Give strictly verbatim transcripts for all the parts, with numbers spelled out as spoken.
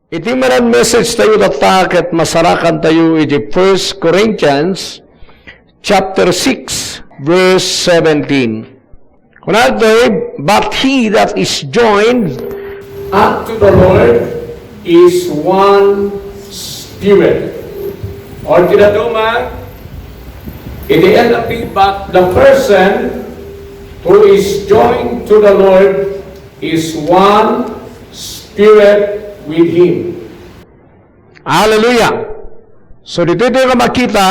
Iti manen message tayo tatta ket masarakan tayo iti First Corinthians chapter six, verse seventeen. Kuna ditoy, "But he that is joined unto the Lord is one spirit." Or ti dadduma, iti N L T, "But the person who is joined to the Lord is one spirit with him." Hallelujah! So, ditoy nga makita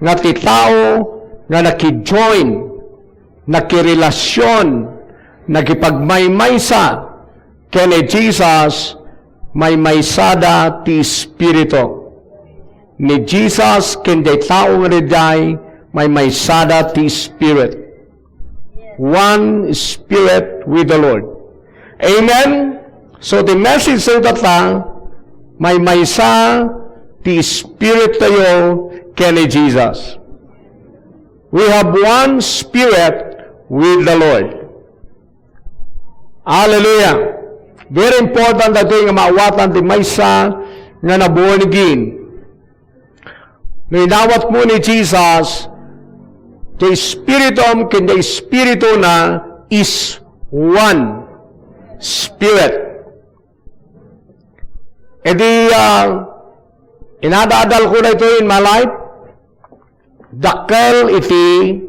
nga ti tao nga nakijoin, nakirelasyon, nakipagmaymaysa ken ni Jesus, maymaysada ti Espiritu. Ni Jesus ken diay tao nga diay, maymaysada ti Spirit. One Spirit with the Lord. Amen? So, the message sa itata, maymaysa ti Spirit tayo ken ni Jesus. We have one Spirit with the Lord. Hallelujah! Very important daytoy nga maawatan ti maysa nga na-born again. No inawatmo ni Jesus, ti Espiritum ken ti Espirituna is one Spirit. Iti, ah, inadadal ko na ito in my life, dakkel iti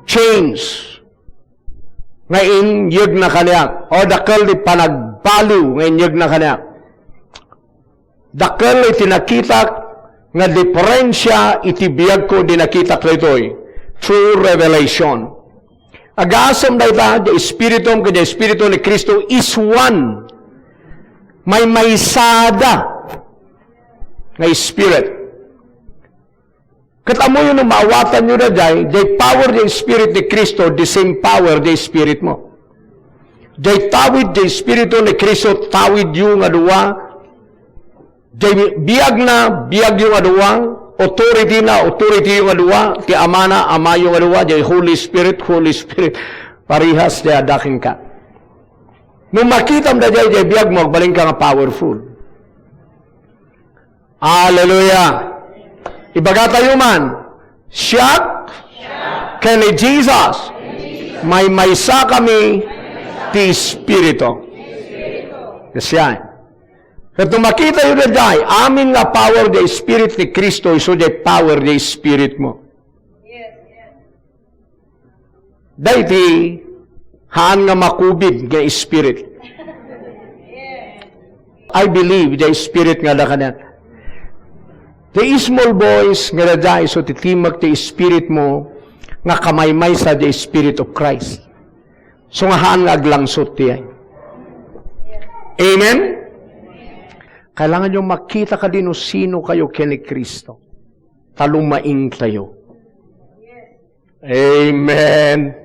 change nga inyegna kaniak, o dakkel ti panagbalu nga inyegna kaniak. Dakkel iti nakitak nga diperensia iti biagko di nakitak daytoy through revelation. Agasem dayta, the Spiritum ken the Espiritu ni Cristo is one. Maymaysada nga Spirit. Ket ammoyo no maawatanyo daydiay, the power the Spirit ni Cristo, the same power the Spirit mo. Diay tawid ti Espiritu ni Cristo, tawidyo nga dua. Diay biagna, biagyo nga dua. Authority na, authority yo nga dua. Ti Amana, Amayo nga dua. Diay Holy Spirit, Holy Spirit. Parehas diay adda kenka. No makitam daydiay, diay biagmo, agbalinka nga powerful. Hallelujah! Ibagatayo man, siak ken ni Jesus, maymaysakami ti Espiritu. Kasian. Ket no makitayo daydiay, amin nga power the Spirit ni Cristo, isu diay power the Spirit mo. Daydi, haan nga makubid nga spirit. I believe the Spirit nga adda kaniak. The small voice nga daydiay, isu ti timek ti spirit mo nga kamaymaysa the Spirit of Christ. So nga haan nga aglangsot diay. Amen? Kailangan yo makita kadi no sino kayo ken ni Cristo. Ta lumaing tayo. Amen.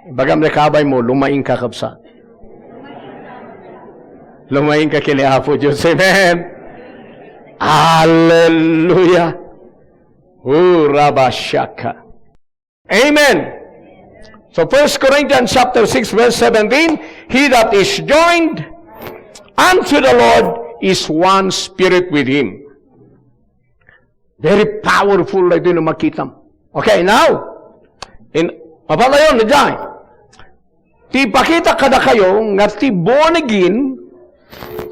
Bagam ni kabay mo, lumaing ka, kabsat. Lumaing ka ken ni Apo Dios. Amen. Hallelujah. Urabashaka. Amen. So First Corinthians chapter six, verse seventeen, "He that is joined unto the Lord is one spirit with him." Very powerful daytoy no makitam. Okay, now, in, mapalayon na dyan. Ti ipakita kadakayo nga ti born again,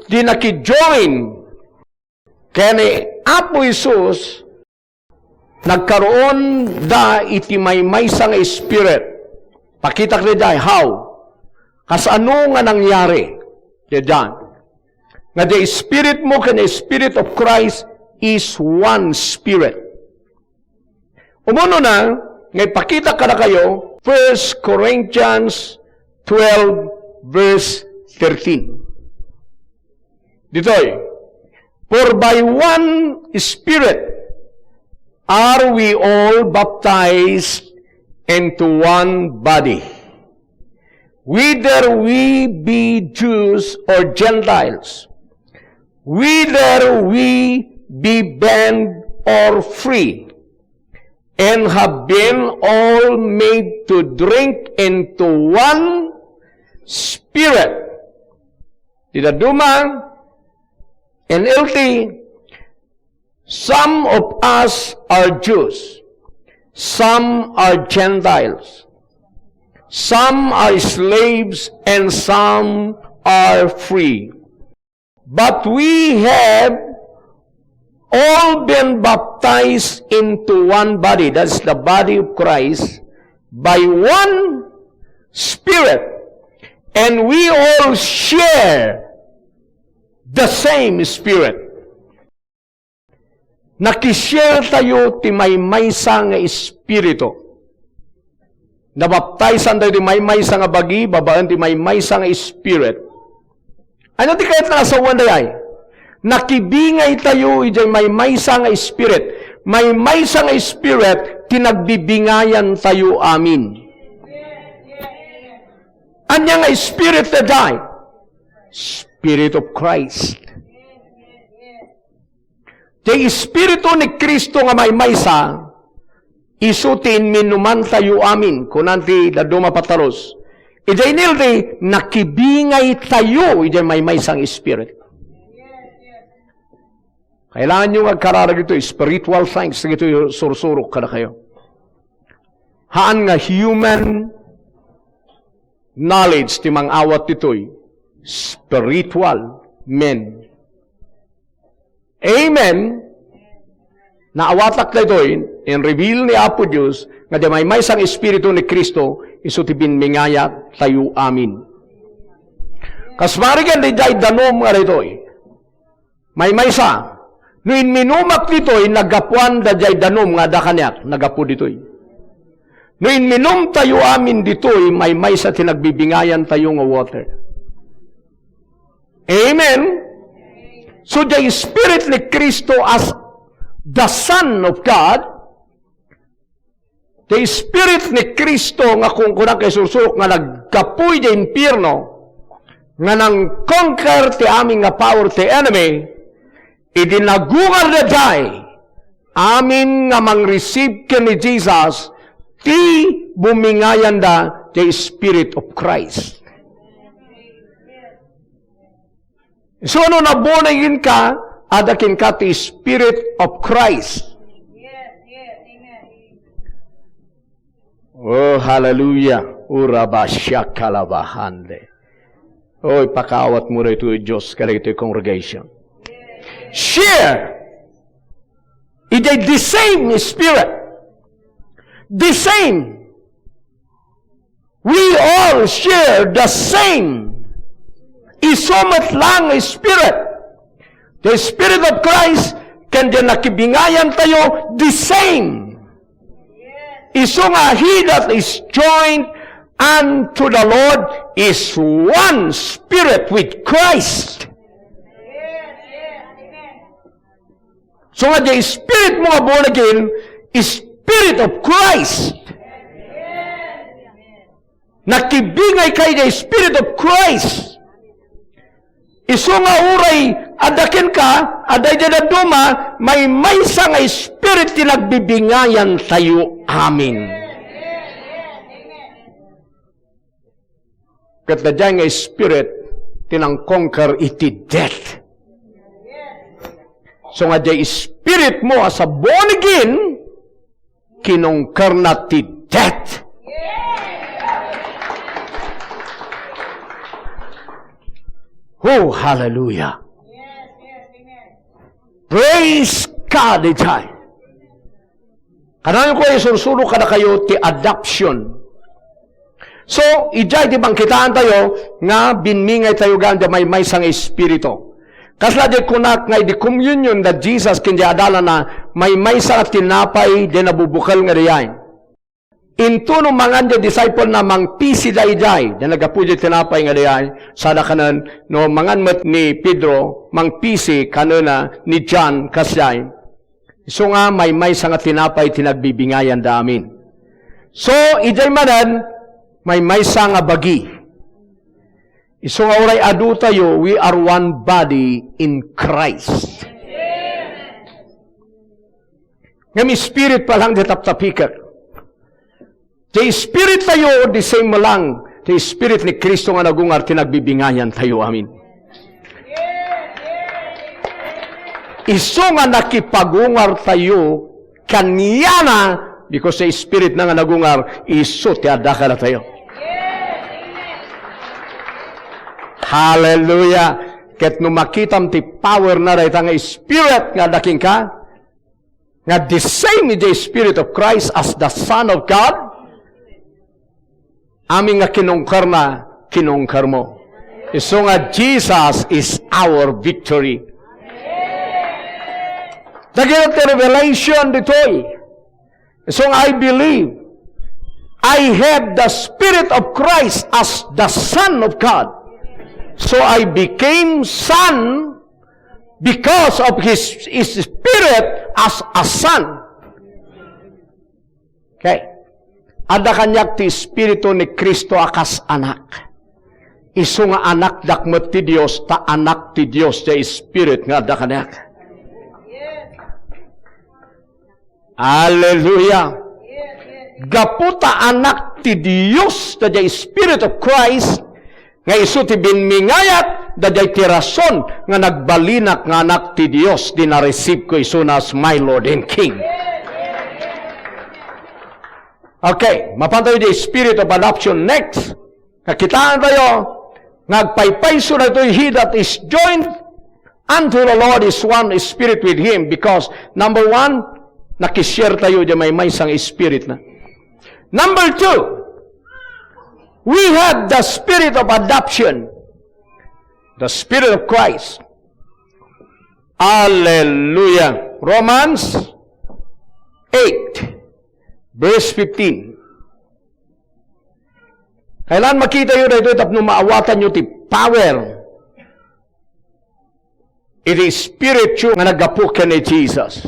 ti nakijoin ken ni Apo Jesus, nagkaroon da iti maymaysa nga spirit. Pakitak daydiay, how? Kasano nga nangyari? Daydiay. Nga the Spirit mo ken the Spirit of Christ is one Spirit. Umuna na, nga ipakita kadakayo, First Corinthians twelve, verse thirteen. Ditoy, "For by one Spirit are we all baptized into one body, whether we be Jews or Gentiles, whether we be bond or free, and have been all made to drink into one Spirit." Ti dadduma, N L T, "Some of us are Jews, some are Gentiles, some are slaves, and some are free. But we have all been baptized into one body," that's the body of Christ, "by one Spirit, and we all share the same Spirit." Nakishare tayo ti maymaysa nga Espiritu. Nabaptaisan tayo ti maymaysa nga bagi, babaen ti maymaysa nga Spirit. Ano ti kayat nga asawan dayay? Nakibingay tayo idiay maymaysa nga Spirit. Maymaysa nga Spirit, ti nagbibingayan tayo amin. Ania nga Spirit dayay? Spirit of Christ. Ti Espiritu ni Cristo nga maymaysa, isu ti inminumantayo amin, kunan ti dadduma a patarus. Idiay N L T, nakibingaytayo idiay maymaysa nga Espiritu. Kailanganyo nga agkararag iti spiritual things, dagitoy sursurok kadakayo. Haan nga human knowledge ti mangawat ditoy, spiritual men. Amen. Naawatak daytoy, in-reveal ni Apo Dios, nga diay maymaysa nga Espiritu ni Cristo, isu ti bimmingayat tayo amin. Kas marigan diay danum nga daytoy. Maymaysa, no inminumak ditoy, naggapuan daydiay danum nga adda kaniak, naggapu ditoy. No inminum tayo amin ditoy, maymaysa ti nagbibingayan tayo nga water. Amen? So, the Spirit ni Cristo as the Son of God, the Spirit ni Cristo nga kunkunam iti sursurok nga naggapu iti impierno, nga nang-conquer ti amin nga power ti enemy, idi nagungar daydiay amin nga mang-receive ken ni Jesus, ti bumingayanda ti Spirit of Christ. So, no born again ka, adda kenka ti Spirit of Christ. Oh, hallelujah. Urabashakalabahande. Oy, pakaawatmo daytoy, Dios, kadagitoy congregation. Share. It is the same Spirit. The same. We all share the same. Isu met lang Spirit. The Spirit of Christ ken diay nakibingayan tayo, the same. Isu nga, "He that is joined unto the Lord is one spirit with Christ." So nga, diay spirit mo nga born again, Spirit of Christ. Nakibingay ka idiay Spirit of Christ. Isu nga uray adda kenka, adda idiay dadduma, maymaysa nga Spirit ti nagbibingayan tayo amin. Ket daydiay nga Spirit ti nang-conquer iti death. So nga diay spirit mo as a born again, kinongkerna ti death. Oh, hallelujah. Praise God, ijay. Kanayon ko isursurok kadakayo ti adoption. So, ijay ti bangkitaan tayo nga bimmingay tayo gayam diay maymaysa nga Espiritu. Kasla diay kunak nga idi communion da Jesus ken diay adalana, maymaysa nga tinapay diay nabubukel nga dayay. Intono mangan diay disciple na, mangpisi daydiay. Diay naggapu diay tinapay nga dayay, sada kanen, no mangan met ni Pedro, mangpisi kanena ni John, kasdiay. Isu nga maymaysa nga tinapay ti nagbibingayan da amin. So, idiay manen, maymaysa nga bagi. Isu nga uray adu tayo, we are one body in Christ. Ngem spirit pa lang ti taptapikek. Ti spirit tayo, the same lang. Ti spirit ni Cristo nga nagungar ti nagbibingayan tayo. Amen. Isu nga nakipagungartayo kaniana, because the Spirit na nga nagungar, isu ti adda kadatayo. Hallelujah! Ket no makitam ti power na dayta nga Spirit nga adda kenka, nga the same with the Spirit of Christ as the Son of God, amin nga kinungkarna, kinungkarmo. Isu nga Jesus is our victory. Dagiti revelation ditoy. Isu nga I believe I have the Spirit of Christ as the Son of God. So I became son because of his, his Spirit as a son. Okay. Adda kaniak ti Espiritu ni Cristo a kas anak. Isu nga anakdak met ti Dios, ta anak ti Dios ti Spirit nga adda kaniak. Hallelujah! Gapu ta anak ti Dios, ta diay Spirit of Christ, nga isu ti binmingayat, daydiay ti rason nga nagbalinak nga anak ti Dios, di nareceive ko isuna as my Lord and King. Okay, mapan tayo di spirit of adoption next. Kakitaan tayo, nga agpaypayso daytoy, "He that is joined unto the Lord is one spirit with him," because, number one, nakishare tayo di maymaysa nga spirit na. Number two, we have the spirit of adoption, the Spirit of Christ. Hallelujah. Romans eight, verse fifteen. Kailan makitayo daytoy tapno maawatanyo ti power iti spirityo nga naggapu ken ni Jesus.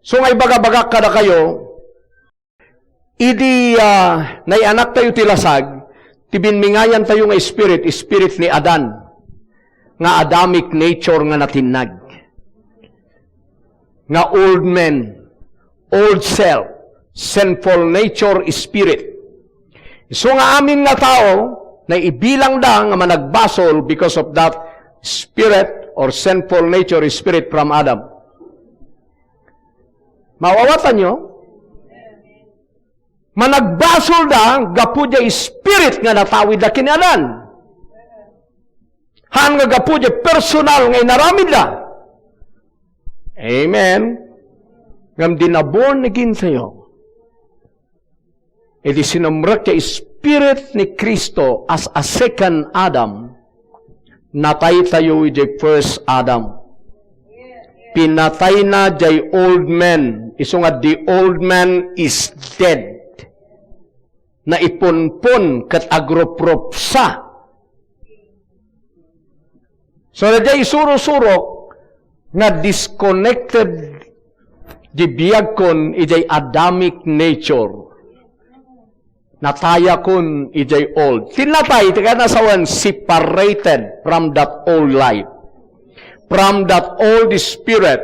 So, nga ibagabagak kadakayo, idi, ah, naianak tayo ti lasag, ti binmingayan tayo nga spirit, spirit ni Adan, nga Adamic nature nga natinnag. Nga old man, old self, sinful nature spirit. Isu nga amin nga tao, naibilangda nga managbasol because of that spirit or sinful nature spirit from Adam. Maawatanyo? Managbasolda gapu diay spirit nga natawidda ken ni Adan. Haan nga gapu diay personal nga inaramidda. Amen. Ngem di na born again tayo. Iti sinumrek ti Spirit ni Cristo as a second Adam, natay tayo iti first Adam. Pinatayna diay old man. Isu nga the old man is dead. Naipunpon ket agruprupsa. So, daydiay isuro-surok nga disconnected di biagkon idiay Adamic nature. Natayakon idiay old. Ti natay, ti kanasawan, separated from that old life, from that old spirit.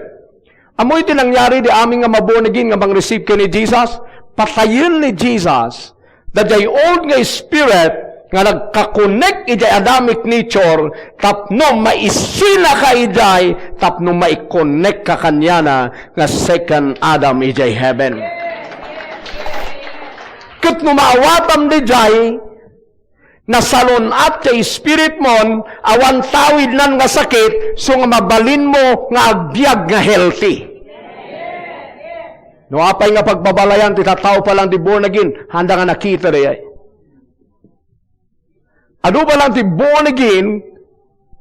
Ammo iti nangyari di amin nga ma-born again nga mang-receive ken ni Jesus? Patayen ni Jesus daydiay old nga spirit nga nagkakonek idiay Adamic nature tapno maisinaka idiay, tapno maikonek ka kaniana nga second Adam idiay heaven. Ket no maawatam diay, nasalun-at ti spirit mon, awan tawidnan nga sakit, so nga mabalinmo nga agbiag nga healthy. No apay nga pagbabalayan ti tattao pa lang di born again, haanda nga nakita dayay. Adu pa lang ti born again,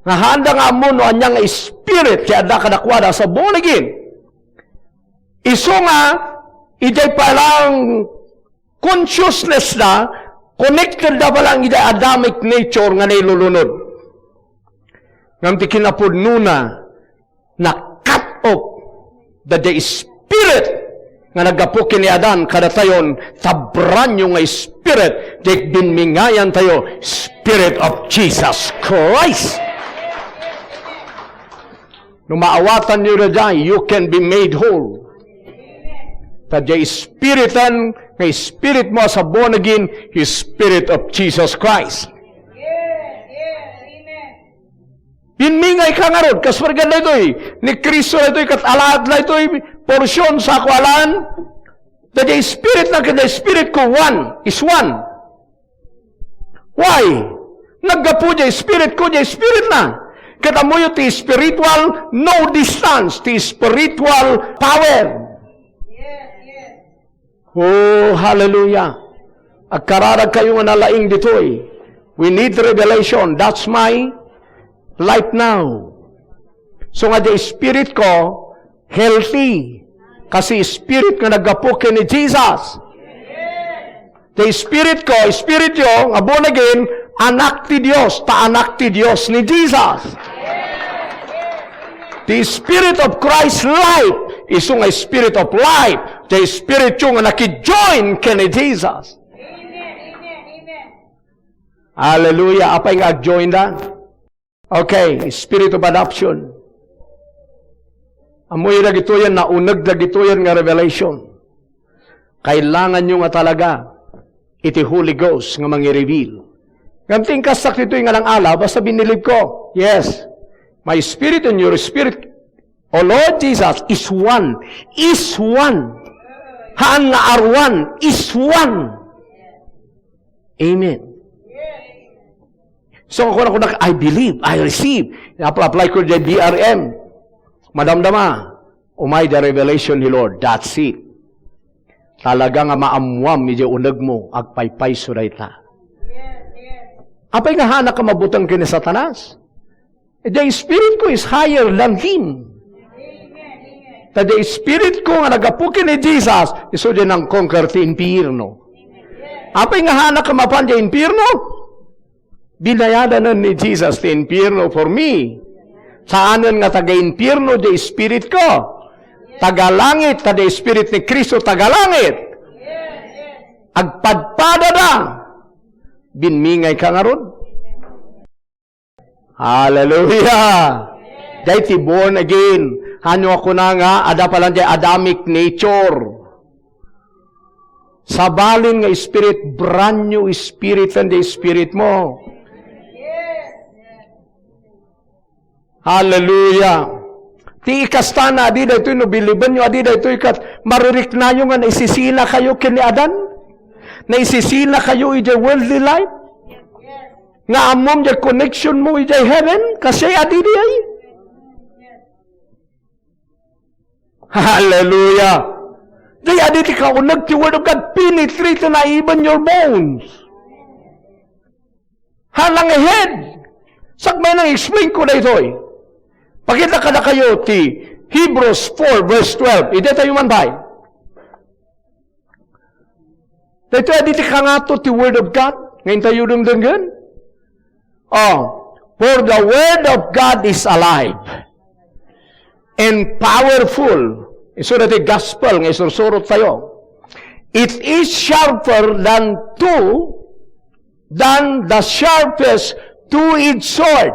nga haanda nga ammo no ania nga spirit ti adda kadakuada sa born again. Isu nga, idiay pa lang consciousness da, connected da pa lang idiay Adamic nature nga nailulunod. Ngem ti kinapudnona, na-cut off daydiay spirit nga naggapu ken ni Adan kadatayon, ta brand new nga spirit, diay binmingayan tayo, Spirit of Jesus Christ. No maawatanyo daydiay, you can be made whole. Ta diay spiritan nga spirit mo as a born again, is Spirit of Jesus Christ. Yes, yes, amen. Binmi Ingayka ngarud, kas pargan daytoy, ni Cristo daytoy, ket alaad daytoy, portion sa ako alan. Ta diay spirit na ken diay spirit ko, one, is one. Why? Naggapu diay spirit ko, diay spirit na. Ket ammoyo ti spiritual, no distance, ti spiritual power. Oh, hallelujah. Agkararag kayo nga nalaing ditoy. We need revelation. That's my life now. So nga, the spirit ko, healthy. Kasi spirit nga naggapu ken ni Jesus. The spirit ko, spirit yo, nga born again, anak ti Dios, ta anak ti Dios ni Jesus. The Spirit of Christ life, isu nga Spirit of life, the Spirit yo nga nakijoin ken ni Jesus. Amen, amen, amen. Hallelujah. Apay nga agjoin da? Okay, Spirit of Adoption. Ammoyo dagitoyen, nauneg dagitoyen nga revelation. Kailangan nyo nga talaga iti Holy Ghost nga mangi-reveal. Ngem ti inkastak ditoy nga nang-ala, basta binilib ko. Yes. My spirit and your spirit, O Lord Jesus, is one. Is one. Haan nga arwan, is one. Amen. So, ako na, ako na, "I believe, I receive." Apply, apply ko diay B R M. Madamdama, umay the revelation ni Lord. That's it. Talaga nga maammuam idiay unegmo, agpaypayso dayta. Apay nga haanak a mabuteng ken ni Satanas? The spirit ko is higher than him. Ta the spirit ko nga naggapu ken ni Jesus, isu diay nang-conquer ti impierno. Apay nga haanak a mapan diay impierno? Binayadanen ni Jesus ti impierno for me. Saanen nga taga-impierno diay spirit ko. Taga-langit, ta diay spirit ni Cristo taga-langit. Agpadpadada. Bimmingayka ngarud. Hallelujah! Diay ti born again. Haan nga kuna nga, adda pay laeng diay Adamic nature. Sabali nga spirit, brand new spirit, and the spirit mo. Hallelujah! Ti ikastana, adi daytoy, no bilibenyo, adi daytoy ket maririknayo nga naisisina kayo ken ni Adan? Naisisina kayo idiay worldly life? Nga ammom diay connection mo idiay heaven? Kasi adi diay? Hallelujah! Diay adi ti kauneg ti Word of God, penetrate na even your bones. Halang ahead. Sakbay nang explain ko daytoy. Pakita kadakayo ti Hebrews four verse twelve. Ida tayo man bay. Daytoy adi ti kangato ti Word of God. Nga intayo dengdenggen. Oh, for the Word of God is alive and powerful. Isu daytoy gospel nga isursurot tayo. It is sharper than two, than the sharpest two-edged sword,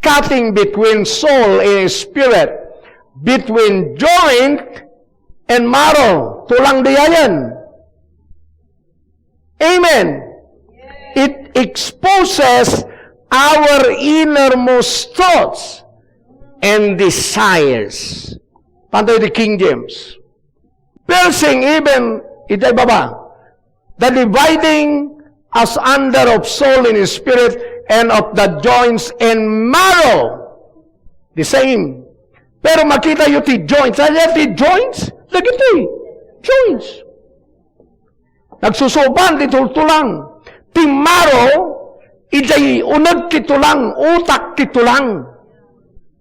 cutting between soul and spirit, between joint and marrow. Tulang diayen. Amen. It exposes our innermost thoughts and desires. Pantay the King James. Piercing even, itay baba, the dividing asunder of soul and spirit and of the joints and marrow. The same. Pero makita yu ti joints. Ano ti joints? Dagiti joints. Nagsusuban ti tultulang. Ti marrow, idiay uneg ti tulang, utak ti tulang.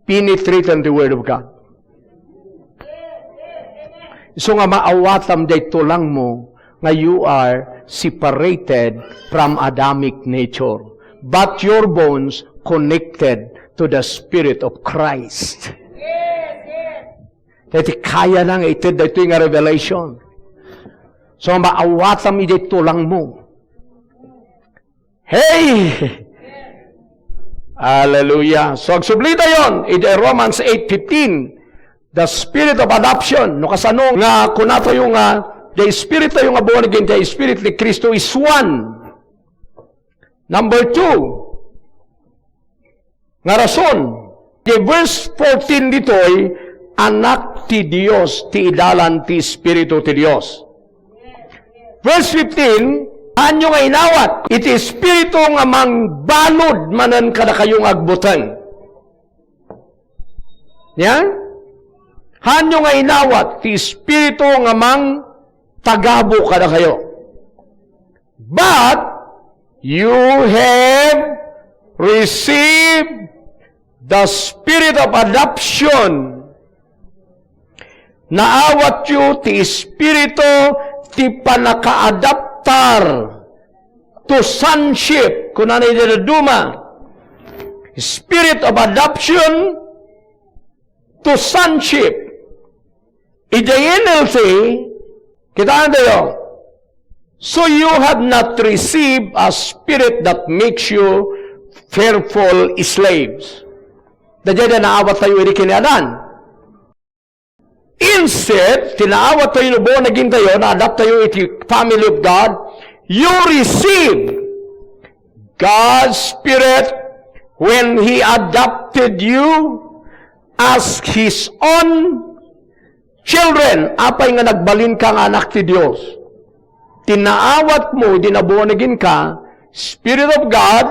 Penetrate the Word of God. Isu nga maawatam diay tulangmo nga you are separated from Adamic nature, but your bones connected to the Spirit of Christ. Kaya ti kayana nga ited daytoy nga revelation. So, maawatam idiay tulangmo. Hey! Hallelujah. So, agsubli tayon, iti Romans eight fifteen, the spirit of adoption. No, kasano nga kuna tayo nga, the spirit tayo nga born again, the spirit ni Cristo is one. Number two, nga rason. Di verse fourteen ditoy, anak ti Dios ti idalan ti Espiritu ti Dios. Verse fifteen, haanyo nga inawat iti Espiritu nga mangbalud manen kadakayo nga agbuteng. Nia? Haanyo nga inawat ti Espiritu nga mangtagabu kadakayo. But you have received the spirit of adoption. Naawatyo ti Espiritu ti panakaadaptar to sonship. Kunana iti dadduma, spirit of adoption to sonship. Idiay N L T, kitaan tayo, "So you have not received a spirit that makes you fearful slaves." Daydiay da naawat tayo idi kiniadan. Instead, ti naawat tayo no born again tayo, na-adopt tayo iti family of God, you receive God's Spirit when He adopted you as His own children. Apay nga nagbalinka nga anak ti Dios? Ti naawatmo, di na born again ka, Spirit of God,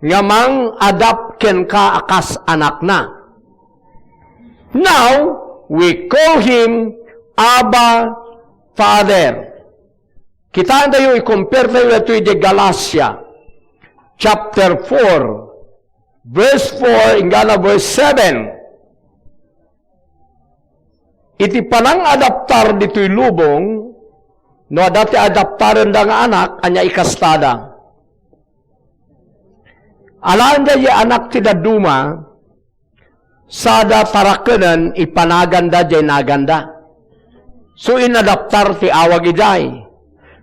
nga mang-adopt kenka a kas anakna. Now, we call Him Abba, Father. Kitaan tayo, i-compare tayo dito iti Galacia, chapter four, verse four, inggana verse seven. Iti panang-adaptar ditoy lubong, no adda ti adaptarenda nga anak, ania ikastada? Alaen daydiay anak ti dadduma, sada tarakenen ipanaganda diay naganda. So, inadaptar ti awag idiay.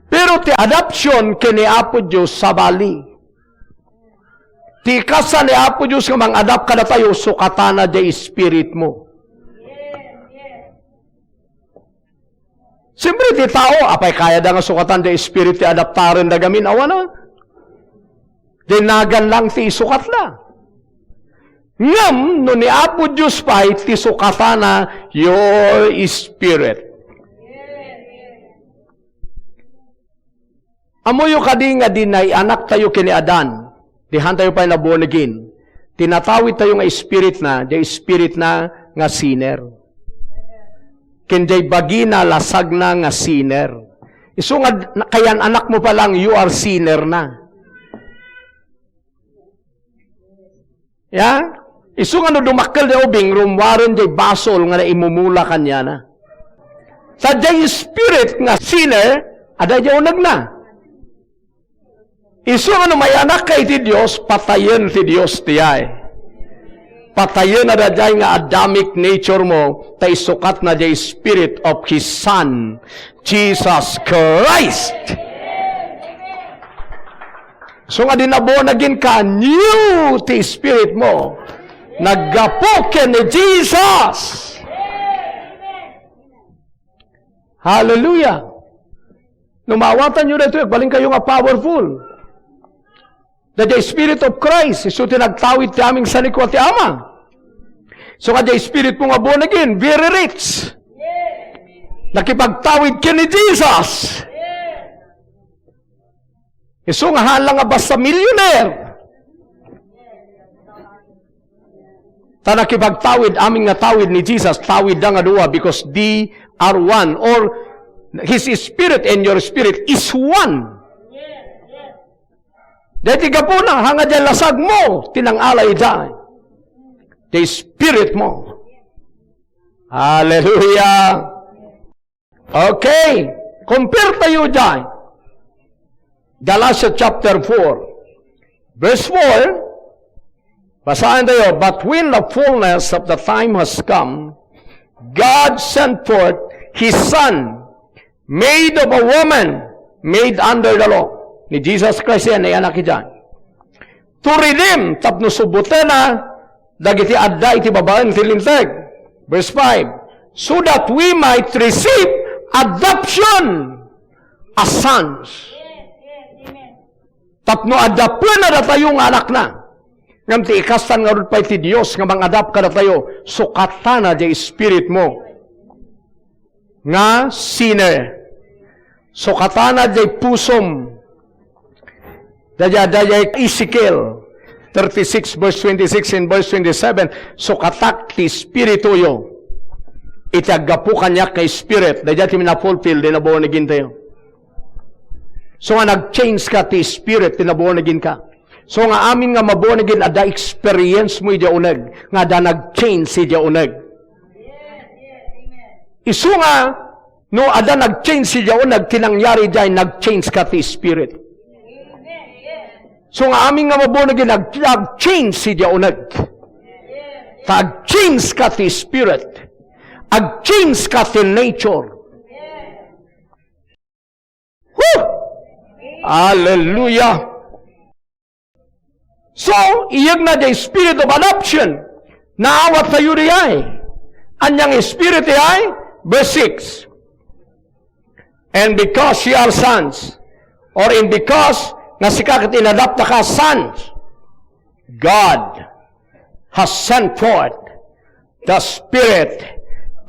Pero ti adoption ken ni Apo Dios sabali. Ti kasta ni Apo Dios nga mang-adapt kadatayo, sukatana diay spiritmo. Siyempre, ti tao, apay kayada nga sukatan diay spirit ti adaptarenda gamin? Awan a. Diay nagan lang ti isukatna. Ngem no ni Apo Dios pay ti sukatana, your spirit. Ammoyo kadi nga di naianak tayo ken ni Adan, di han tayo pay na born again. Ti natawid tayo nga spirit na, diay spirit na nga sinner. Ken diay bagina, lasagna nga sinner. Isu nga d-, kayan-anakmo pa lang, you are sinner na. Ya? Isu nga no dumakkel diay ubing, rummuaren diay basol nga naimumula kaniana. Sa diay spirit nga sinner, adda diay unegna. Isu nga no mayanak ka iti Dios, patayen ti Dios diay. Patayen a daydiay nga Adamic nature mo, ta isukatna diay Spirit of His Son, Jesus Christ. So nga di na born again ka, new ti spirit mo. Naggapu ken ni Jesus. Hallelujah. No maawatanyo daytoy, agbalin kayo nga powerful. Daydiay Spirit of Christ, isu ti nagtawid ti amin sanikua ti Ama. So nga diay spirit mo nga born again, very rich. Nakipagtawid ken ni Jesus. Isu nga haan la nga basta millionaire. Ta nakipagtawid, amin nga tawid ni Jesus, tawid da nga dua because they are one, or His Spirit and your spirit is one. Daytoy gapuna, haan nga diay lasag mo, ti nang-ala idiay. Diay spirit mo. Hallelujah. Okay. Compare tayo diay. Galatia chapter four, verse four. Basahin tayo, "But when the fullness of the time has come, God sent forth His Son, made of a woman, made under the law." Ni Jesus Christ yan, ay anak idiay. To redeem, tapno subbutena dagiti adda iti babaen ti Linteg. Verse five, "So that we might receive adoption as sons." Tapno adapena datayo nga anakna. Ngem ti ikastan ngarud pay ti Dios nga mangadap kadatayo, sukatana diay spiritmo nga sinner. Sukatana diay pusom. Daydiay, daydiay Ezekiel thirty-six, verse twenty-six and verse twenty-seven, "Sukatak ti espirituyo." Iti aggapu kaniak nga spirit, daydiay ti minafulfill, di na born again tayo. So nga nag-change ka ti spirit, di na born again ka. So nga amin nga ma-born again, adda experience mo idiay uneg, nga adda nag-change idiay uneg. Isu nga, no, adda nag-change idiay uneg, ti nangyari diay, nag-change ka ti spirit. So nga amin nga ma-born again, nag-, nag-change idiay uneg. Ta ag-change ka ti spirit. Ag-change ka ti nature. Woo! Hallelujah! So, iyegna diay spirit of adoption. Naawat tayo diay. Ania nga spirit diay? Verse six. "And because ye are sons," or in because nga sika ket inadaptaka sons, God has sent forth the Spirit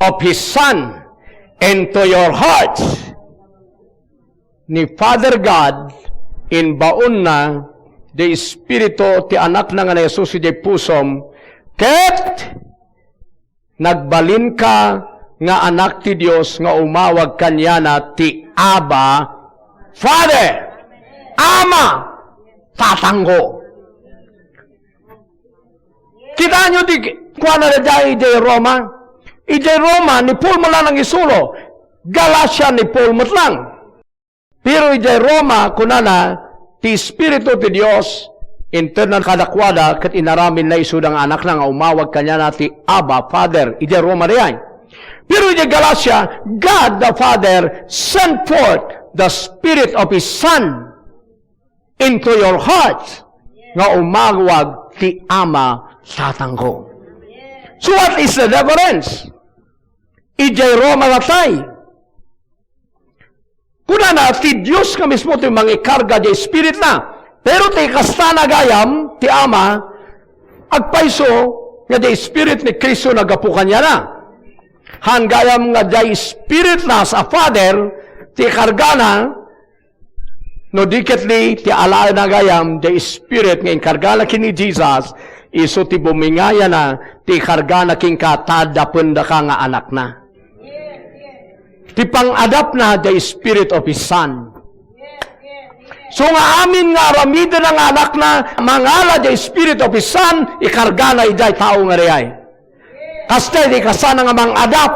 of His Son into your hearts. Ni Father God, imbaonna ti Espiritu ti Anakna nga ni Jesus idiay pusom, ket nagbalinka nga anak ti Dios nga umawag kaniana ti Abba, Father, Ama, Tatangko. Kitaenyo ti kuana daydiay idiay Roma? Idiay Roma, ni Paul met lang nangisuro. Galacia, ni Paul met lang. Pero idiay Roma, kunana, ti Espiritu ti Dios, interna kadakuada, ket inaramidna isuda nga anakna nga umawag kaniana ti Abba, Father. Idiay Roma diay. Pero idiay Galacia, God the Father sent forth the Spirit of His Son into your hearts, nga umawag ti Ama, Tatangko. So what is the difference? Idiay Roma natay. Kunana, ti Dios nga mismo ti mangikarga diay Spiritna. Pero ti kastana gayam, ti Ama, agpayso nga diay Spirit ni Cristo naggapu kaniana. Haan gayam nga diay Spiritna as a Father, ti kargana, no di ket di, ti alaenna gayam, diay Spirit nga inkargana ken ni Jesus, isu ti bumingayana, ti ikargana kenka, ta adda pendaka nga anakna. Ti pangadapna, the Spirit of His Son. So nga amin nga aramidna nga anakna, mangala the Spirit of His Son, ikargana idiay tao nga diay. Kasta iti kasana nga mangadap.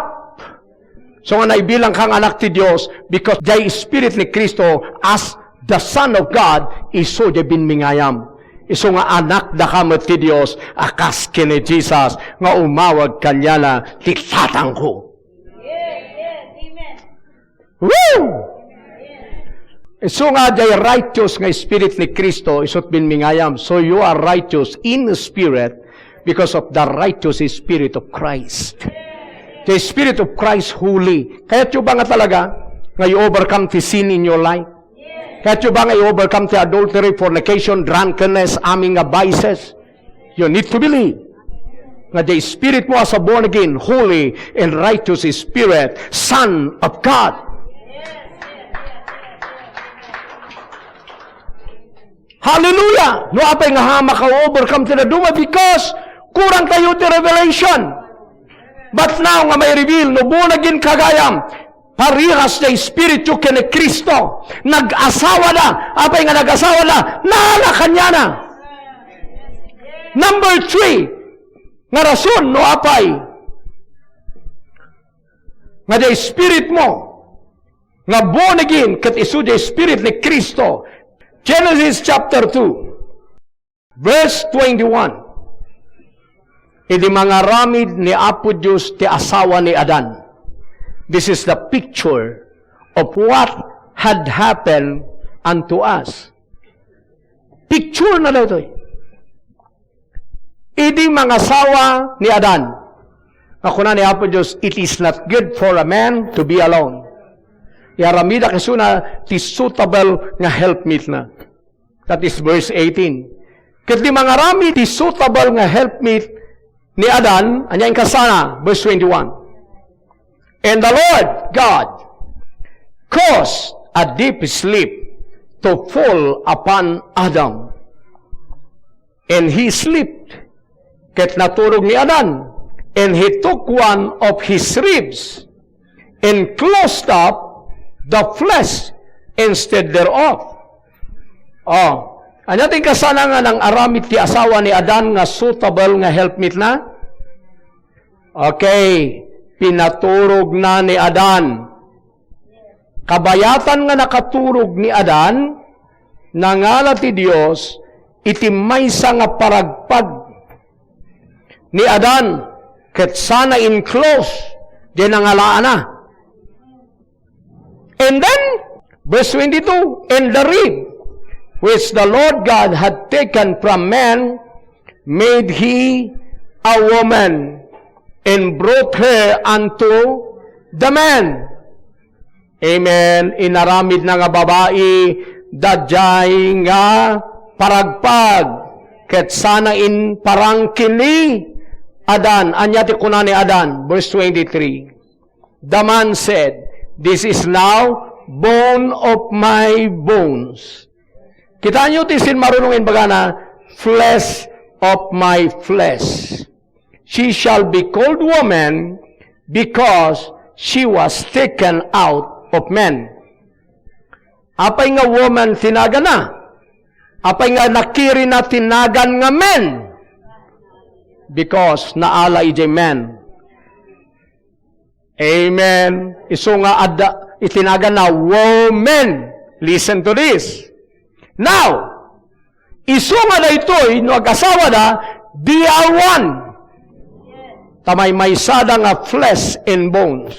So nga naibilang kang anak ti Dios, because the Spirit ni Cristo as the Son of God, isu diay binmingayam. Isu nga anakdaka met ti Dios, a kas ken ni Jesus, nga umawag kaniana ti Tatangko. Yes, yes, amen. Woo! Isu nga diay righteous nga Spirit ni Cristo, isut binmingayam. So you are righteous in spirit because of the righteous Spirit of Christ. The Spirit of Christ holy. Kayatyo ba nga talaga nga you overcome the sin in your life? Kayatyo ba nga you overcome the adultery, fornication, drunkenness, amin nga vices? You need to believe nga the Spirit mo as a born again, holy, and righteous Spirit, Son of God. Hallelujah! No apay nga haan maka-overcome ti dadduma? Because kurang tayo ti revelation. But now nga may reveal, no born again ka gayam, parehas ti Espiritu ken ni Cristo. Nag-asawa da. Apay nga nag-asawa da? Naala kaniana. Number three, nga rason no apay nga diay spirit mo nga born again ket isu diay Spirit ni Cristo. Genesis chapter two, verse twenty-one. Idi mangaramid ni Apo Dios ti asawa ni Adan. This is the picture of what had happened unto us. Picture na daytoy. Idi mangasawa ni Adan, nga kuna ni Apo Dios, "It is not good for a man to be alone." Iyaramidak isuna ti suitable nga helpmeet na. That is verse eighteen. Ket di mangaramid ti suitable nga helpmeet ni Adan, ania inkasana? Verse twenty-one. And the Lord God caused a deep sleep to fall upon Adam. And he slept, ket naturog ni Adan, and he took one of his ribs, and closed up the flesh instead thereof. Oh, ania ti inkasana nga nang-aramid ti asawa ni Adan nga suitable nga helpmeet na? Okay, pinaturog na ni Adan. Kabayatan nga nakaturog ni Adan, nangala ti Dios iti maysa nga paragpag ni Adan, ket sana in-close diay nangalaana. And then, verse twenty-two, "And the rib which the Lord God had taken from man made he a woman, and brought her unto the man." Amen. Inaramid na nga babai, daydiay nga paragpag, ket sana in parangki ni Adan. Ania ti kuna ni Adan? Verse twenty-three. The man said, "This is now bone of my bones." Kitaenyo ti simmarunong imbagana, "Flesh of my flesh. She shall be called woman because she was taken out of man." Apay nga woman ti naganna? Apay nga nakirina ti nagan nga man? Because naala idiay man. Amen. Isu nga adda iti naganna woman. Listen to this. Now, isu nga daytoy, no agasawada, they are one. Ta maymaysada nga flesh and bones.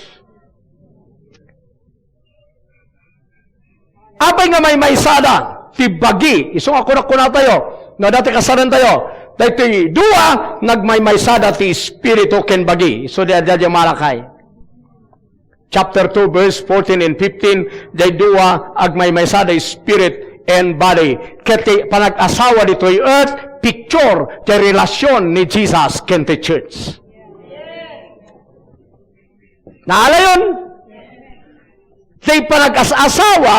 Apay nga maymaysada ti bagi? Isu nga kunakunatayo, no, dati kasarantayo, daytoy dua, nagmaymaysada ti espiritu ken bagi. Isu di adda di Malakay. Chapter two, verse fourteen and fifteen, diay dua agmaymaysada, spirit and body. Ket ti panag-asawa ditoy earth, picture ti relasyon ni Jesus ken ti church. Naalayon? Ti panag-as-asawa,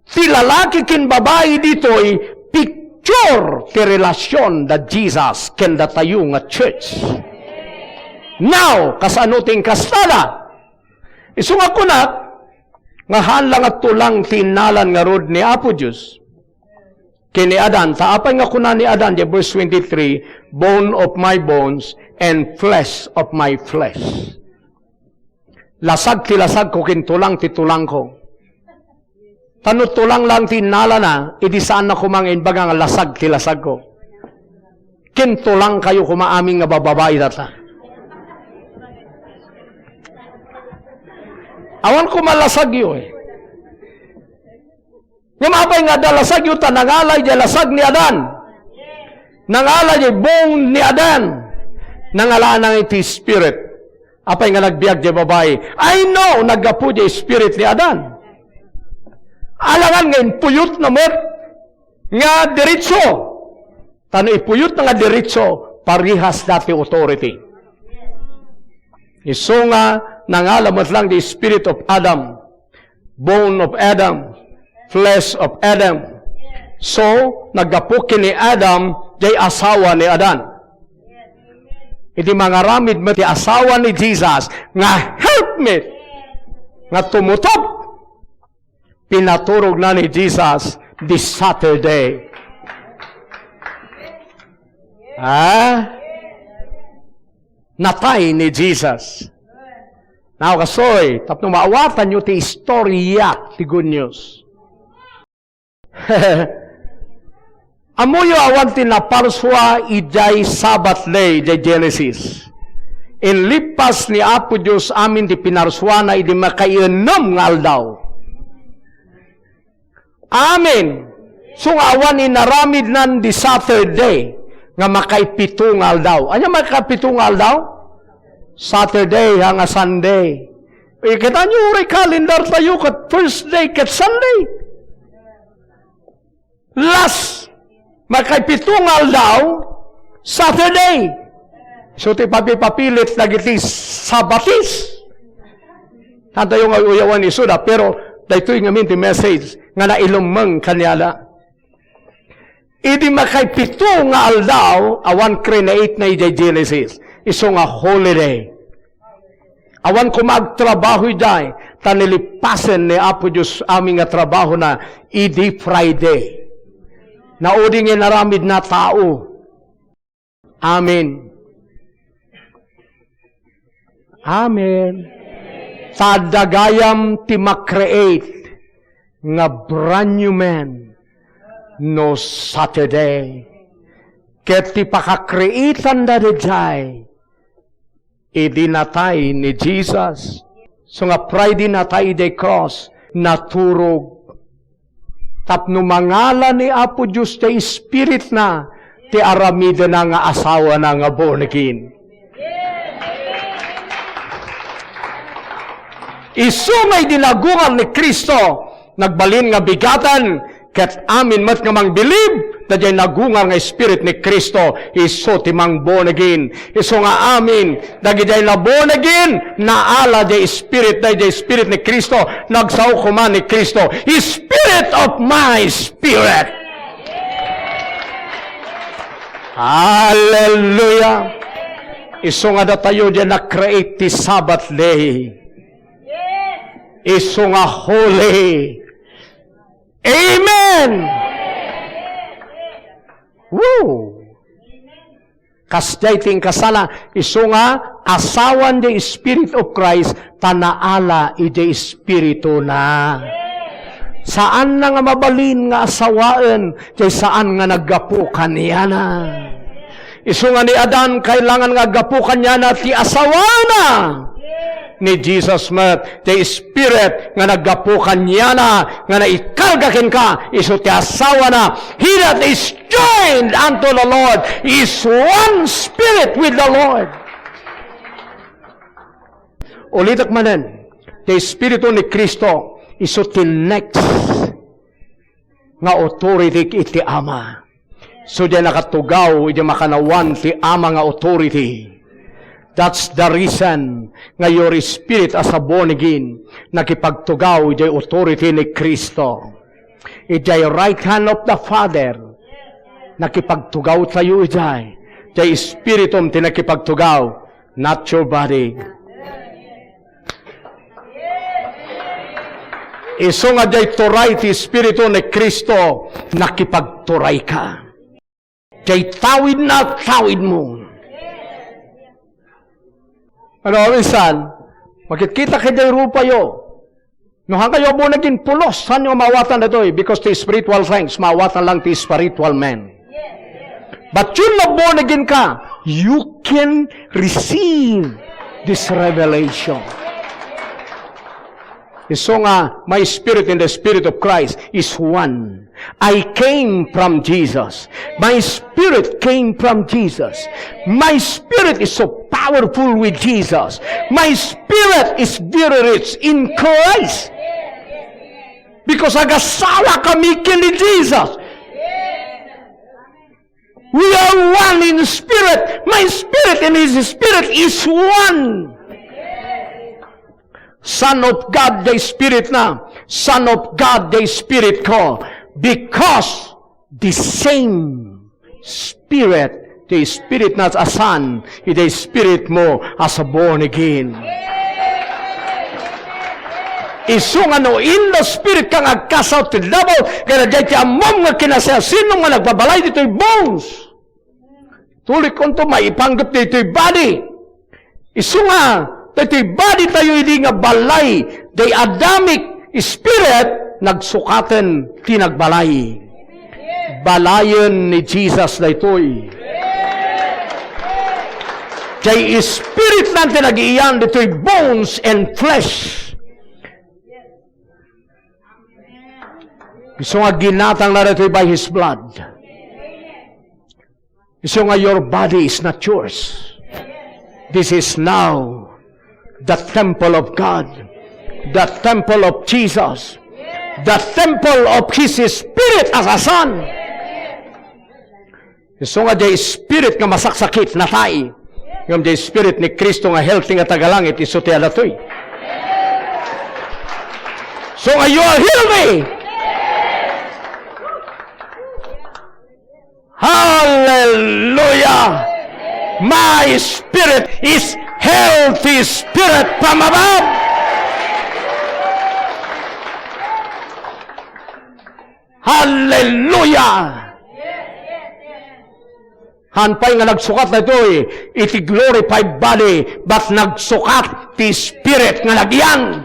ti lalaki ken babai ditoy, picture ti relasyon da Jesus ken datayo nga church. Now, kasano ti inkastada? Isu nga kunak, nga haan la nga tulang ti innalan ngarud ni Apo Dios ken ni Adan. Ta apay nga kuna ni Adan, di verse twenty-three, "Bone of my bones and flesh of my flesh." Lasag ti lasagko ken tulang ti tulangko. Ta no tulang lang ti innalana, idi saanna koma nga imbaga nga lasag ti lasagko. Ken tulangkayo koma amin nga babbabai data. Awan koma lasagyo, eh. Ngem apay nga adda lasagyo ta nangalay diay lasag ni Adan. Nangalay diay bone ni Adan. Nangalana iti spirit. Apay nga nagbiag diay babai? I know, naggapu diay spirit ni Adan. Alangan nga impuyotna met nga diretso. Ta no ipuyotna nga diretso, parehas dati authority. Isu nga nangala met lang the spirit of Adam, bone of Adam, flesh of Adam. So, naggapu ken ni Adam, diay asawa ni Adan. Idi mangaramid met ti asawa ni Jesus nga helpmeet nga tumutop, pinaturogna ni Jesus this Saturday. Ah? Natay ni Jesus. Now, kastoy, tapno maawatanyo ti istorya ti good news. Ammoyo awan ti naparsua idiay Sabbath day, idiay Genesis. Inlippas ni Apo Dios amin ti pinarsuana idi makaiennem nga aldaw. Amin. So nga awan inaramidnan di Saturday nga makaipito nga aldaw. Ania makaipito nga aldaw? Saturday, ha, nga Sunday. Eh, kitaenyo, uray calendar tayo, ket first day, ket Sunday. Last Makaipito nga aldaw, Saturday. So, ti papipapilit dagiti Sabatis. Tantayo nga uyawan isu da, pero daytoy ngamin ti message nga nailummeng kaniana. Idi makaipito nga aldaw, awan create na idiay Genesis. Isu nga holiday. Awan koma agtrabaho idiay, ta nilipasen ni Apo Dios amin nga trabahona idi Friday. Naudi nga inaramidna tao. Amen. Amen. Ta adda gayam ti ma-create nga brand new man no Saturday. Ket ti pakakreatanda daydiay, idi natay ni Jesus. So nga Friday natay idiay cross, naturog. Tapno mangala ni Apo Dios ti Espiritna, ti aramidena nga asawana nga born again. Isu nga idi nagungar ni Cristo, nagbalin nga bigaten, ket amin met nga mangbilib, daydiay nagungar nga Spirit ni Cristo, isu ti mang born again. Isu nga amin, dagidiay na born again, naala diay Spirit, daydiay Spirit ni Cristo, nagsao koma ni Cristo. Spirit of my spirit. Hallelujah. Isu nga datayo diay na-create ti Sabbath day. Isu nga holy. Amen! Woo! Kasdiay ti inkasala, isu nga asawan diay Spirit of Christ, ta naala idiay Espirituna. Saanna nga mabalin nga asawaen, diay saan nga naggapu kaniana. Isu nga ni Adan, kailangan nga aggapu kaniana ti asawana. Ni Jesus met, ti Spirit nga naggapu kaniana, nga naikarga kenka, isu ti asawana. He that is joined unto the Lord is one spirit with the Lord. Ulitek manen, ti Espiritu ni Cristo, isu ti next nga authority iti Ama. So, diay nakatugaw iti makannawan ti Ama nga authority. That's the reason nga your spirit as a born again, nakipagtugaw iti authority ni Cristo. Iti right hand of the Father, nakipagtugaw tayo iti. Iti Espiritum ti nakipagtugaw. Not your body. Isu nga diay turay ti Espiritu ni Cristo, nakipagturayka. Diay tawidna, tawidmo. Ano, minsan, makitkitak idiay rupayo. No, hankayo born again, pulos, saanyo maawatan daytoy? Because ti spiritual things, maawatan lang ti spiritual man. But you na born again ka, you can receive this revelation. Isu nga, my spirit and the spirit of Christ is one. I came from Jesus. My spirit came from Jesus. My spirit is so powerful with Jesus. My spirit is very rich in Christ. Because agasawakami ken ni Jesus. We are one in spirit. My spirit and his spirit is one. Son of God, the Spirit na. Son of God, the Spirit ko. Because the same Spirit, the Spirit na a son, iti spirit mo as a born again. Isu nga no in the spirit ka nga agkasaw ti devil, kaya diay ti ammom nga kinasiasino nga nagbabalay ditoy bones. Tulikon to, maipanggep ditoy body. Isu nga, daytoy body tayo idi nga balay, day Adamic spirit, nagsukaten ti nagbalay. Balayen ni Jesus daytoy. Jay spirit na ti nagiiyan ditoy bones and flesh. Isu nga ginatang na daytoy by His blood. Isu nga your body is not yours. This is now the temple of God, the temple of Jesus, the temple of His Spirit as a Son. Isu nga diay spirit nga masaksakit, natay. Ngem diay spirit ni Cristo nga healthy nga tagalangit, isu ti adatoy. So nga you are healthy. Hallelujah! My spirit is healthy spirit from above. Hallelujah! Haan pay nga nagsukat daytoy iti glorified body, but nagsukat ti spirit nga nagyan.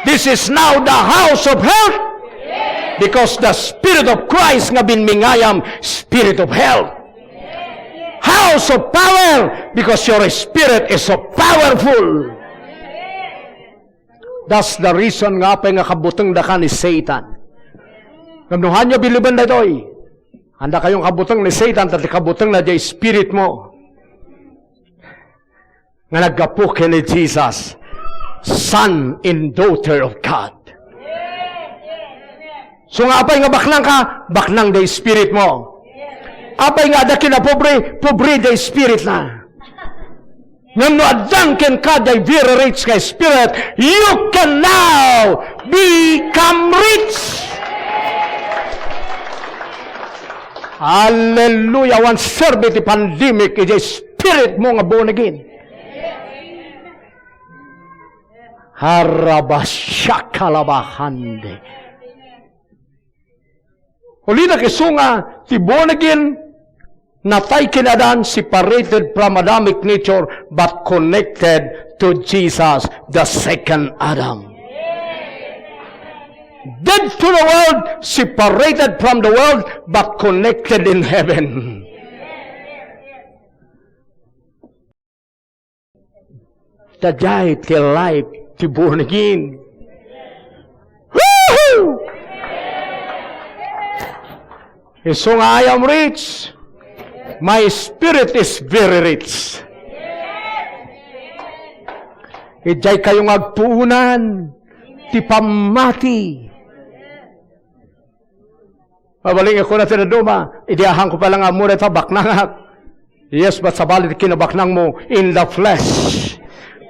This is now the house of health, because the Spirit of Christ nga binmingayam, Spirit of health. House of power, because your spirit is so powerful. That's the reason nga apay nga kabutengdaka ni Satan. Ngem no haanyo biliben daytoy, haandakayong kabuteng ni Satan, ta ti kabutengna diay spiritmo nga naggapu ken ni Jesus, son and daughter of God. So nga apay nga baknangka, baknang diay spiritmo. Apay nga adda kinapobre, pobre diay spiritna. Ngem no addan kenka diay very rich nga spirit, you can now become rich. Hallelujah! Awan serbi ti pandemic idiay spiritmo nga born again. Harabasyakalabahande. Ulitek, isu nga ti born again, natay ken Adan, separated from Adamic nature, but connected to Jesus, the second Adam. Dead to the world, separated from the world, but connected in heaven. Daydiay ti life ti born again. Woohoo! Isu nga, "I am rich. My spirit is very rich." Idiay kayo nga agpuonan ti pammati. Mabalin nga kuna ti dadduma, idi ahanko pay la nga ammo dayta, baknangak. Yes, but sabali ti kinabaknangmo in the flesh.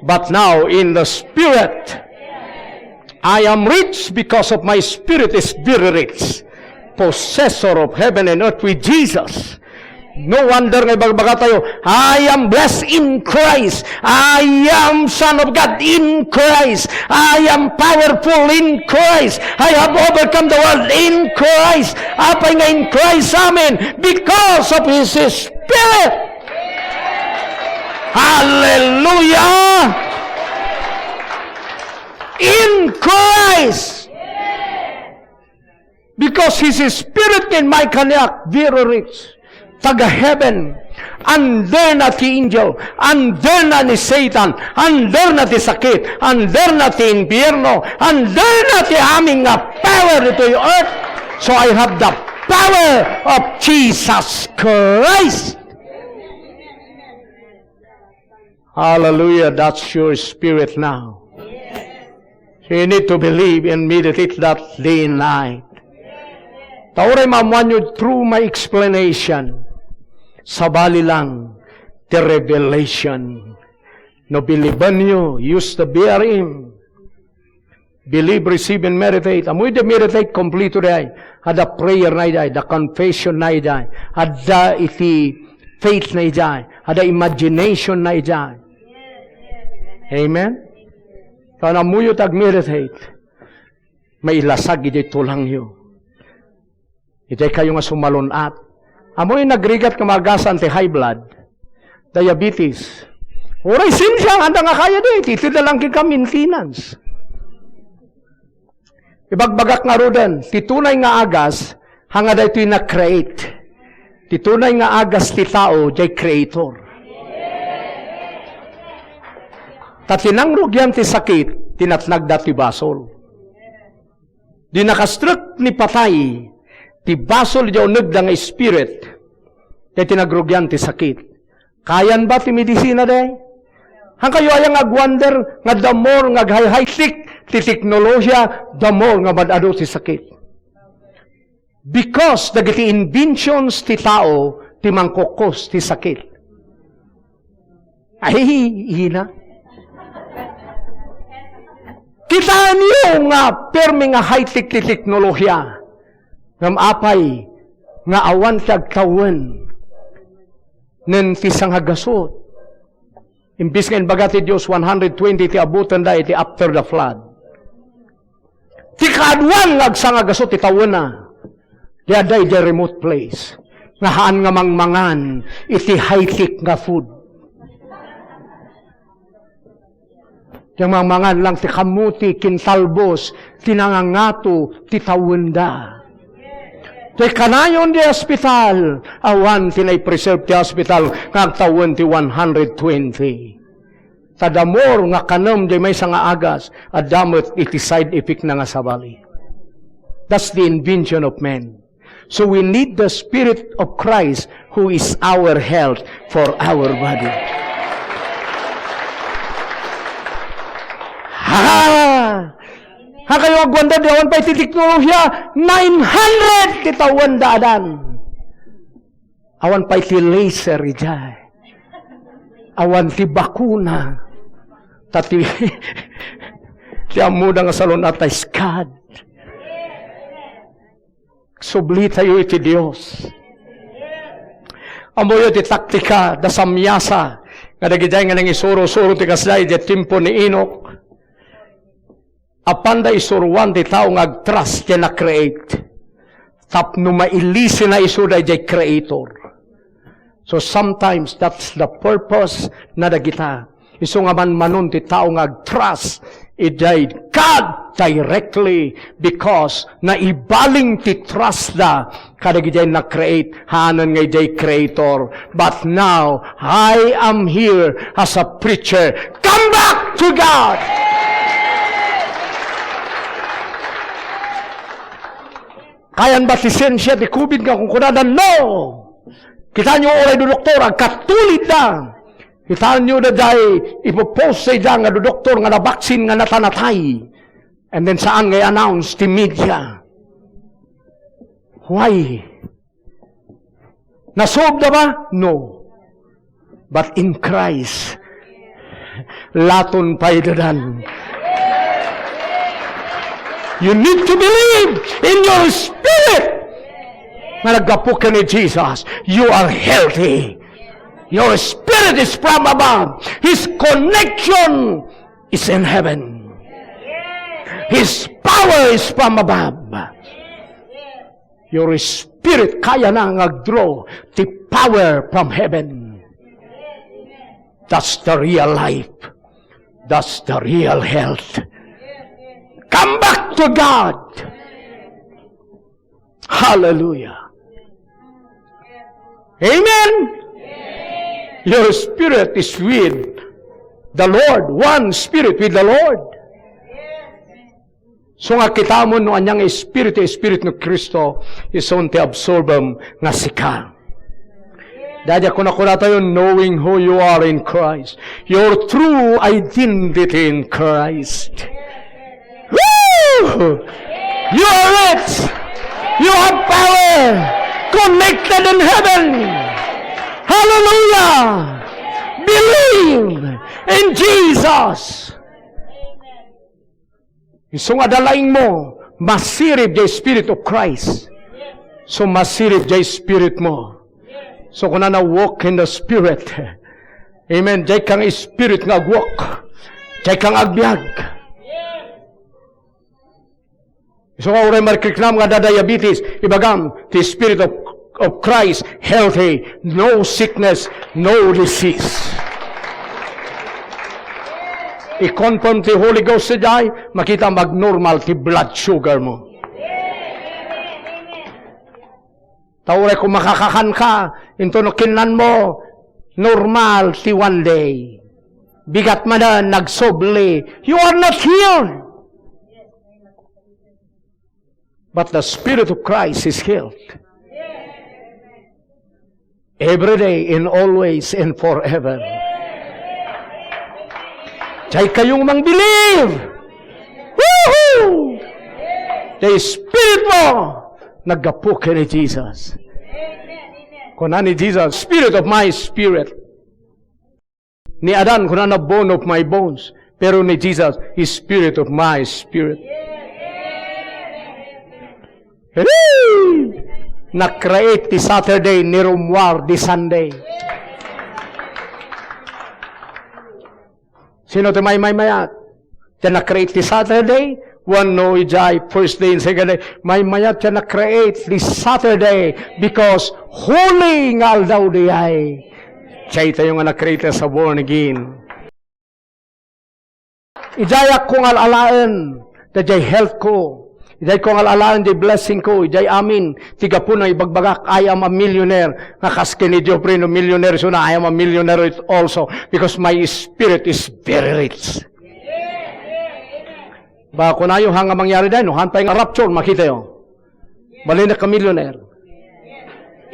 But now in the spirit. "I am rich because of my spirit is very rich." Possessor of heaven and earth with Jesus. No wonder nga ibagbagatayo, "I am blessed in Christ. I am son of God in Christ. I am powerful in Christ. I have overcome the world in Christ." Apay nga in Christ amin? Because of His Spirit. Hallelujah! In Christ. Because His Spirit in my kaniak, very rich. Taga heaven. Under na ti angel. Under na ni Satan. Under na ti sakit. Under na ti impyerno. Under na ti amin nga power ditoy earth. So I have the power of Jesus Christ. Hallelujah. That's your spirit now. So you need to believe and meditate that day and night. Ta uray maammoanyo through my explanation, sabali lang ti revelation. No bilibanyo, use the B R M. Believe, receive, and meditate. Ammoyo diay meditate, kompleto diay. Adda prayer na idiay, adda confession na idiay, adda iti faith na idiay, adda imagination na idiay. Amen? Kano ammoyo ti agmeditate, mailasag idiay tulangyo. Idiay kayo nga sumalun-at. Ammoyo nagrigat nga maagasan ti high blood, diabetes. Uray siensia, anda nga kayat, eh, ti, ti dalang kenka maintenance. Ibagbagak ngaruden, ti tunay nga agas, haan nga daytoy na-create. Ti tunay nga agas ti tao, diay creator. Ta ti nangrugian ti sakit, tinatnagda ti basol. Di nakastrek ni patay ti basol idiay unegda nga spirit, diay ti nagrugian ti sakit. Kayan ba ti medisina, diay? Haan kayo aya nga agwonder nga the more nga ag-high-tech ti teknolohiya, the more nga mad-adu ti sakit? Because dagiti inventions ti tao ti mangkukos ti sakit. Ay, ina. Kitaenyo nga permi nga high-tech ti teknolohiya. Ngem apay nga awan ti agtawen nen ti sangagasut? Imbis nga imbaga ti Dios, one hundred twenty ti abutenda iti after the flood. Ti kaaduan nga agsangagaso ti tawenna, di adda idiay remote place, nga haan nga mangmangan iti high-tech nga food. Ti mangmangan lang ti kamuti, kintalbos, ti nangangato ti tawenda. Ti kanayon di hospital, awan ti nai-preserve ti hospital nga agtawen ti one hundred twenty. Ta the more nga kanem di maysa nga agas, adda met iti side effect na nga sabali. That's the invention of man. So we need the Spirit of Christ, who is our health for our body. Ha! Ha kayo agwanda di awan pay ti teknolohiya, nine hundred ti tawen daadan. Awan pay ti laser idiay. Awan ti bakuna. Ta ti, ti ammoda nga salun-at a skad. Sublitayo iti Dios. Ammoyo ti taktika, da samiasa, nga dagidiay nga nangisuro-suro ti kasdiay idiay tiempo ni Enoch. Apanda isuruan ti tao nga agtrust ken a-create tapno mailisina isuda idiay Creator. So sometimes that's the purpose na dagita. Isu nga manmanon ti tao nga agtrust idiay God directly because naibaling ti trust da kadagiti a-create, haanen nga idiay Creator. But now, I am here as a preacher. Come back to God! Kayan ba ti siensia ti covid nga kunkunada? No! Kitaenyo, uray dudoktor, agkatulid da. Kitaenyo, daydiay, ipopost daydiay nga dudoktor nga nabaksin nga natanatay. And then saan nga i-announce ti media? Why? Nasubda ba? No. But in Christ, laton pay dadan. You need to believe in your spirit. Nga naggapu ken ni Jesus, you are healthy. Your spirit is from above. His connection is in heaven. His power is from above. Your spirit kayana nga agdraw ti power from heaven. That's the real life. That's the real health. Come back to God. Hallelujah. Amen. Your spirit is with the Lord. One spirit with the Lord. So nga kitamon no ania nga espiritu, Espiritu ni Cristo, isun ti absorbem nga sika. Daydiay a kunakunatayo, knowing who you are in Christ. Your true identity in Christ. Woo! You are rich. You have power. Connected in heaven. Hallelujah. Believe in Jesus. Isu nga adda laingmo, masirib diay Spirit of Christ. So, masirib diay spirit mo. So, kunana, "Walk in the Spirit." Amen. Diay ka nga spirit nga agwalk. Diay ka nga agbiag. Isu nga uray mariknam nga adda diabetes, ibagam, "The Spirit of, of Christ, healthy, no sickness, no disease." I-confirm ti Holy Ghost sadiay, makita mag-normal ti blood sugar mo. Ta uray kung makakakan ka, intono kinnanmo, normal ti one day. Bigat manen, nagsubli. You are not healed. But the Spirit of Christ is healed. Every day, in all ways, and forever. Diay kayo mang believe. Woohoo! The Spirit mo Naggapu ken ni Jesus. Kuna ni Jesus, "Spirit of my spirit." Ni Adan, kunana, "Bone of my bones." Pero ni Jesus, "Spirit of my spirit." Hey! Na-create ti Saturday, ni Romuar di Sunday. Sino ti maymaymayat? Ti na-create ti Saturday, wenno idiay first day and second day. Maymayat ti na-create ti Saturday because holy nga aldaw diay. Diay tayo nga na-create as a born again. Idiay ko nga al-alaen, ta diay health ko. Idiay ko nga al-alaen, diay blessing ko. Idiay amin, ti gapuna ibagbagak, "I am a millionaire." Nga kas ken ni Geoffrey, no millionaire, so na, "I am a millionaire also, because my spirit is very rich." Ba, kunayo, ha nga mangyari dayno, han pay nga rapture, makitayo. Balinek ka millionaire.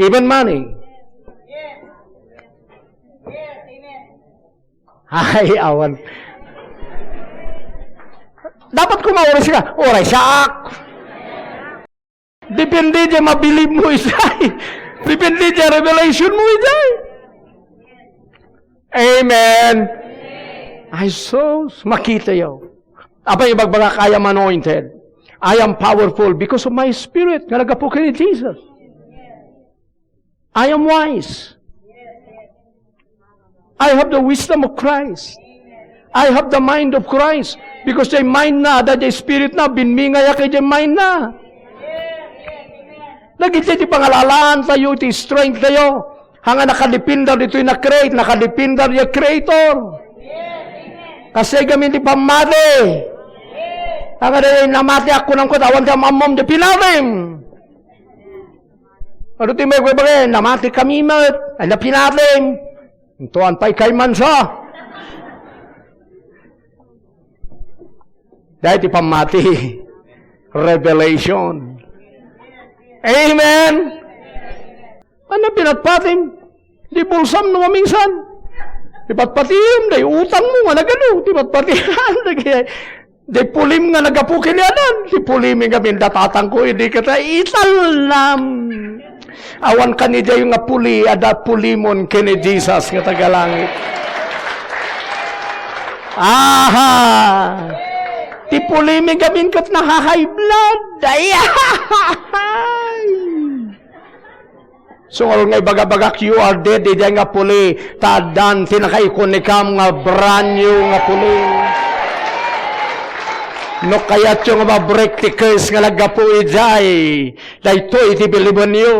Even money. Ay, awan. Dapat ko ma-oras ka. Oras siak. Depende diay mabilib mo idiay. Depende diay revelation mo idiay. Amen. Ay, sus, makitayo. Apay ibagbagak, "I am anointed. I am powerful because of my spirit nga naggapu ken ni Jesus." I am wise. I have the wisdom of Christ. I have the mind of Christ. Because diay mind na, adda diay spirit na, binmingay a kay diay mind na. Dagiti ti pangal-alaan tayo, ti strength tayo. Hanga nakadepender ditoy na-create, nakadepender diay Creator. Kasi gamin ti pammati. Hanga diay namati, ako nang kut, awan ti am-ammom diay pinatim. Adu ti maibagbaga, namati kami met, ay napinatim. Intoan pay kaymansa. Dahil ti pammati. Revelation. Amen. Ano pinatpatim? Di bulsam no maminsan. Di patpatim, di utang mo nga nagano. Di patpatim, di Di pulim nga naggapu ken ni Adan. Di pulim nga mindatatangko, idi kata italnam. Awan kanidiay nga puli, adda pulimon ken ni Jesus nga tagalangit. Aha! Ti pulimi gamin ket naka-high blood. Ay! Sungol nga ibagabagak, "You are dead," idiay nga puli, ta addan ti nakaikunikam nga brand new nga puli. No kayatyo nga ma-break ti curse nga naggapu idiay, daytoy ti bilibenyo.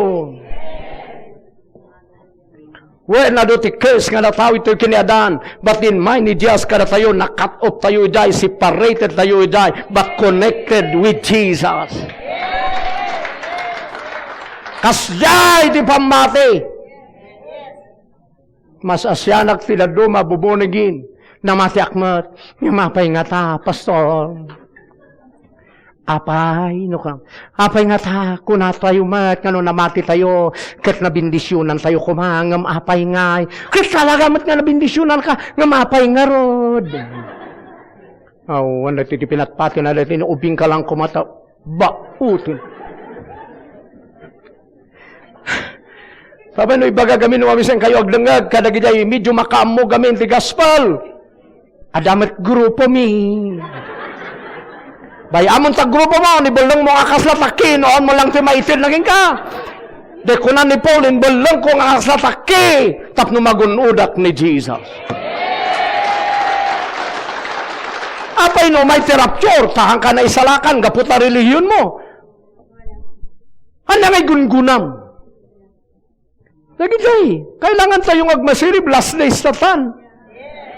Wen, adu ti curse nga natawidtoy ken ni Adan, but in mind ni Jesus kadatayo, na-cut off tayo idiay, separated tayo idiay, but connected with Jesus. Kasdiay ti pammati. Mas asianak ti dadduma a born again. Namatiak met. Ngem apay ngata, Pastor? Apay, no ka, apay ngata, kunatayo met, nga no namati tayo, ket nabindisionan tayo koma, ngem apay ngay? Ket talaga met nga nabindisionan ka, ngem apay ngarud? Awan, dati ti pinatpati na dati, ubing ka lang kumata, bautin. Sabay no ibaga gamin no mamisenkayo agdengngeg, kadagiti medyo makaammo gamin ti gospel. Adda met grupo mi. Bay-amon ta grupo mo, ni belleng mo nga kasla takki, no, awan mo lang ti maited na kenka. Di kuna ni Paul, "Inbellengko nga kasla takki, tapno magun-odak ni Jesus." Apay no, may ti rapture, ta hanka naisalakan, gapu ta relihiyon mo. Ania nga igungunam? Dagiti, kailangan tayo nga agmasirib, last days ta tan.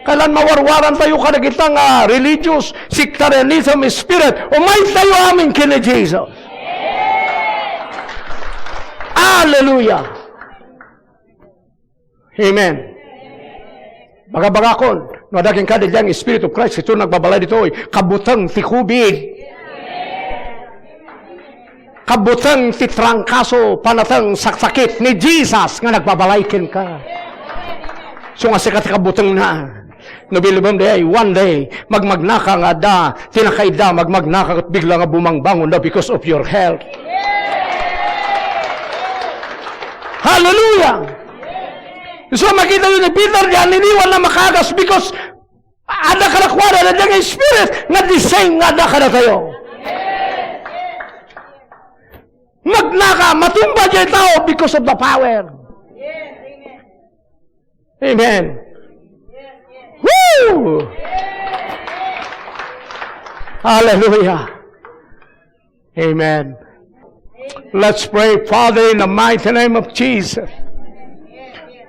Kailangan mawarwaran tayo kadagita nga religious, sectarianism spirit. Umay tayo amin ken ni Jesus. Hallelujah. Amen. Bagabagakon, no adda kenka daydiay nga Spirit of Christ, ito nagbabalay ditoy, kabuteng ti COVID. Kabuteng ti trangkaso, panateng, saksakit ni Jesus nga nagbabalay kenka. So nga sika ti kabutengna. No bilibem di ay, one day, magmagnaka nga adda, ti nakaidda, magmagnaka ket bigla nga bumangbangonda because of your health. Hallelujah! So, makita yun ni Peter, di aniniwan na makagas because adda kadakuada, adda nga spirit, nga the same nga adda kadatayo. Magnaka, matumba diay tao because of the power. Amen. Woo! Hallelujah. Amen. Let's pray, Father, in the mighty name of Jesus.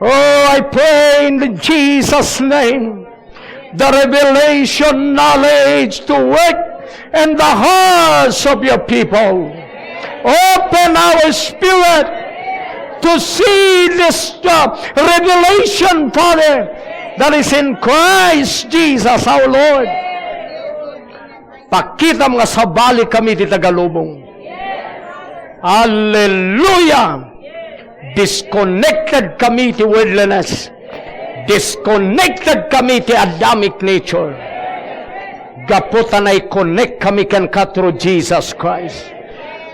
Oh, I pray in the Jesus' name, the revelation knowledge to work in the hearts of your people. Open our spirit to see this, uh, revelation, Father, that is in Christ Jesus our Lord. Pakitam nga sabali kami ti tagalubong. Hallelujah! Disconnected kami ti worldliness. Disconnected kami ti Adamic nature. Gapu ta nai-connect kami kenka through Jesus Christ.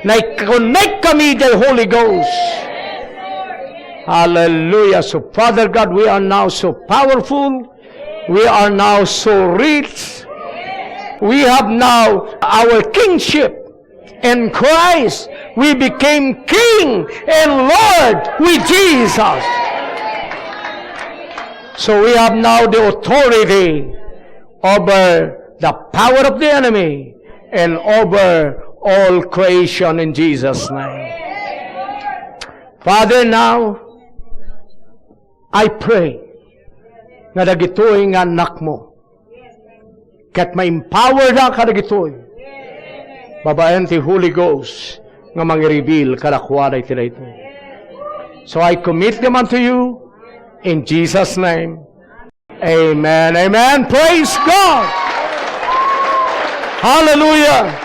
Nai-connect kami ti Holy Ghost. Hallelujah. So, Father God, we are now so powerful. We are now so rich. We have now our kingship in Christ. We became king and Lord with Jesus. So we have now the authority over the power of the enemy and over all creation in Jesus' name. Father, now, I pray nga dagitoy nga annakmo, ket ma-empower da kadagitoy, babaen ti Holy Ghost nga mangi-reveal kadakuada iti daytoy. So I commit them unto you in Jesus' name. Amen. Amen. Praise God. Hallelujah.